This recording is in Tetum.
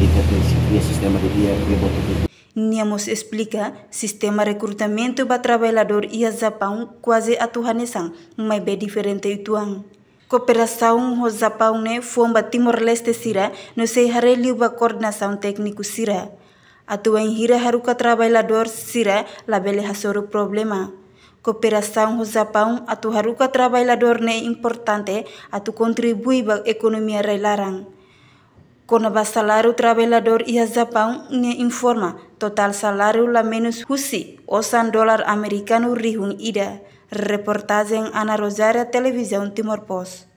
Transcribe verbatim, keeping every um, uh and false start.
Ita tenke kria sistema de dia ke botu. Nia mós esplika, sistema rekrutamentu ba traballadór iha Japaun kuaze atu hanesan, maibé diferente uitoan. Kooperasaun ho Japaun ne'e foun ba Timor-Leste sira no sei haree liu ba koordenasaun tékniku sira. Atu bainhira haruka traballadór sira labele hasoru problema. Kooperasaun ho Japaun atu haruka traballadór ne'e importante atu kontribui ba ekonomia rai-laran. Kona-ba saláriu traballadór iha Japaun, nia informa, totál saláriu la menus husi osan dolar amerikanu rihun ida. Reportajen Ana Rosária, Televizaun Timor Post.